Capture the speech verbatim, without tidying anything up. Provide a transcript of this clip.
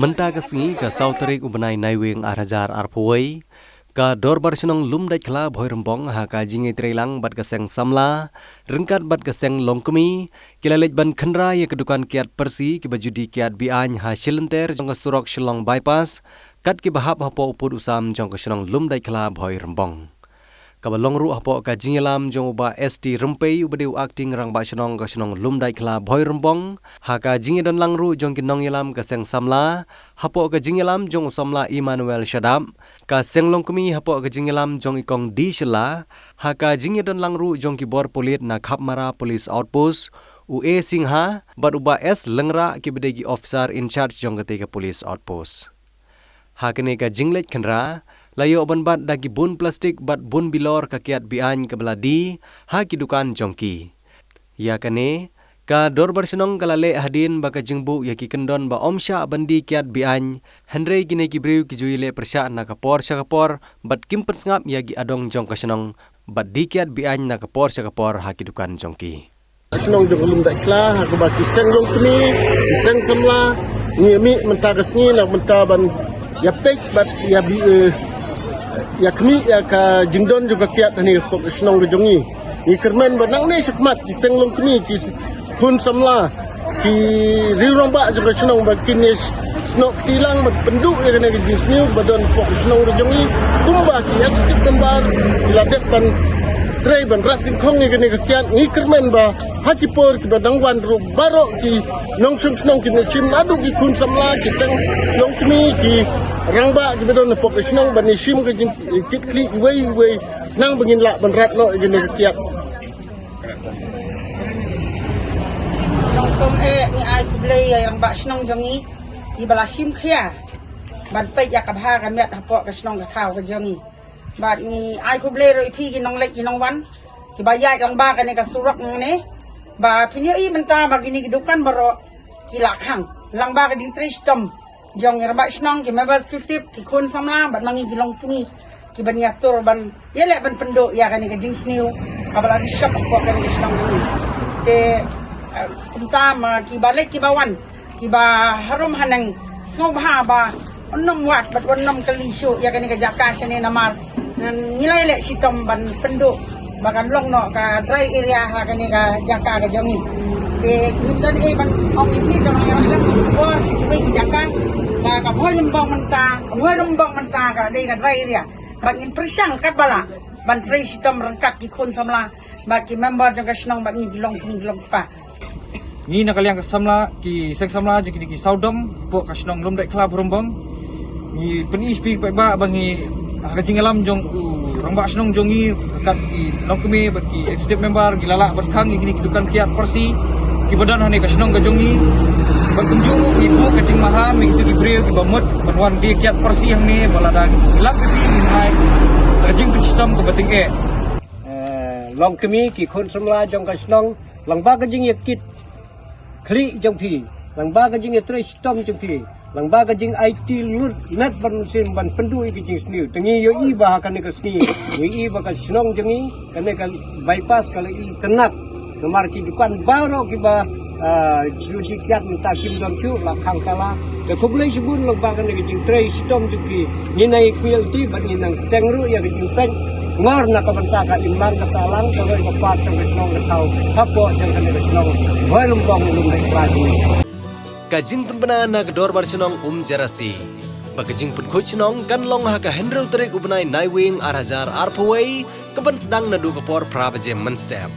Mynta ka sngi ka saw tarik u bnai Naiwieng ar hajar arphew wei, ka Dorbar Shnong Lumdaitkhla Bhoirymbong ha ka jingïatreilang bad ka seng samla ryngkat bad ka seng longkmie, ki la leit ban khynra ïa ka dukan kiad parsi kiba ju die kiad be-aiñ ha shilynter jong ka surok Shillong Bypass, kat kiba hap hapoh u pud u sam jong ka shnong Lumdaitkhla Bhoirymbong. Kaba long ruh hapoh ka jingïalam jong u Bah S T Rympei uba dei u acting rangbah shnong ka shnong Lumdaitkhla Bhoirymbong, ha ka jingïadonlang ruh jong ki nongïalam ka seng samla, hapoh ka jingïalam jong u samla Emmanuel Shadap, ka seng longkmie hapoh ka jingïalam jong i Kong D Shylla, ha ka jingïadonlang ruh jong ki bor pulit na Khapmara Police Outpost, u A Singha bad u Bah S Lyngrah kiba dei ki officer in charge jong katei ka Police Outpost. Ha kane ka jingleit khynra, la ïoh ban bat da ki bun plastik bad bun bilor ka kiad be-aiñ kaba la die ha ki dukan jong ki. Ïa kane, ka Dorbar Shnong ka la leh hadien ba ka jingbuh ïa ki kyndon ba ym shah ban die kiad be-aiñ, hynrei kine ki briew ki ju ïaleh pyrshah na ka por sha ka por bad kim pynsngap ïa ki adong jong ka shnong, bad die kiad be-aiñ na ka por sha ka por ha ki dukan jong ki. Shnong jong ka Lumdaitkhla, ha kaba ki seng longkmie, ki seng samla, ngi mih mynta ka sngi na mynta ban ïa peit bad ïa bi, eh, ïa khmih ïa ka jingdon jong ka kiad hangne hapoh ka shnong ka jong ngi. Ngi kyrmen ba nangne shakhmat ki seng longkmie, ki khun samla, ki riew rangbah jong ka shnong ba kin ïa snoh kti lang bad pynduh ïa kane ka jingsniew ba don hapoh ka shnong ka jong ngi. Kumba ki executive member ki la dep ban trei ban rat dyngkhong ïa kane ka kiad, ngi kyrmen ba ha ki por kiba dang wan ruh baroh ki nongshong shnong kin ïa shim, naduh ki khun samla, ki seng longkmie, ki rangbah kiba don hapoh ka shnong ban ïa shim ka jingkitkhlieh iwei iwei khnang ba ngin lah ban rat noh ïa kane ka kiad. Nongkum eh, ngi ai khublei ïa i rangbah shnong jong ngi iba la shim khia ban peit ïa ka bha ka miat hapoh ka shnong ka thaw ka jong ngi. Bad ngi ai khublei ruh ïa phi ki nongleit ki nongwan kiba ïaid lyngba kane ka surok nangne, ba phin ïohi mynta ba kine ki dukan baroh ki la khang lyngba ka jingtrei shitom jong i rangbah shnong, ki member executive, ki khun samla bad ma ngi ki longkmie kiban ïatur ban ïaleh ban pynduh ïa kane ka jingsniew kaba la bishop hapoh kane ka shnong kane. Te, eh, kumta ma kiba leit kiba wan, kiba harum haneng, sngewbha ba un nym wad bad un nym kylli shuh ïa kane ka jaka shane namar ngan ngi la ïaleh shitom ban pynduh ba kan long noh ka dry area ha kane ka jaka ka jong ngi. Te ngim don ei ban ong ïa phi, te ngi la ïaleh ban pynduh sha kiwei ki jaka. Ka, ka Bhoirymbong mynta, ka Bhoirymbong mynta ka dei ka dry area. Bad ngin pyrshang katba lah ban trei shitom ryngkat ki khun samla bad ki member jong ka shnong bad ngi ki longkmie ki longkpa. Ngi na ka liang ka samla, ki seng samla jong kine ki sawdong hapoh ka shnong Lumdaitkhla Bhoirymbong, ngi pyni sha phi paidbah ba ngi ha ka jingïalam jong u rangbah shnong jong ngi ryngkat ki longkmie bad ki executive member ngi la lah ban khang ïa kine ki dukan kiad parsi kiba don hangne ka shnong ka jong ngi. Bad kumjuh ruh ngi buh ka jingmaham ïa kito ki briew kiba mut ban wan die kiad parsi hangne ba lada ngi lap ïa phi ngin ai ka jingpynshitom kaba tyngeh. Eh, longkmie, ki khun samla jong ka shnong, lyngba ka jingïakitkhlieh jong phi, lyngba ka jingïatrei shitom jong phi, lyngba ka jingaiti lut met bad mynsiem ban pynduh ïa ka jingsniew. Te ngi ïohi ba ha kane ka sngi, ngi ïohi ba ka shnong jong ngi, kane ka bypass ka la itynnad. Namar ki dukan baroh kiba, ah, ki ju die kiad mynta kim don shuh, la khang tala. Te khublei shibun lyngba kane ka jingtrei shitom jong phi. Ngin ïa kyrkhu ïa lade bad ngin nang teng ruh ïa ka jingpeit ngor na ka bynta ka imlang ka sahlang, ka roi ka par jong ka shnong ka thaw hapoh jong kane ka shnong Bhoirymbong Lumdaitkhla jong ngi. Ka jingpynbna na ka Dorbar Shnong Umjerasi ba ka jingpynkhuid shnong kan long ha ka hynriew tarik u bnai Naiwieng ar hajar arphew wei, kaban sdang naduh ka por phra baje mynstep.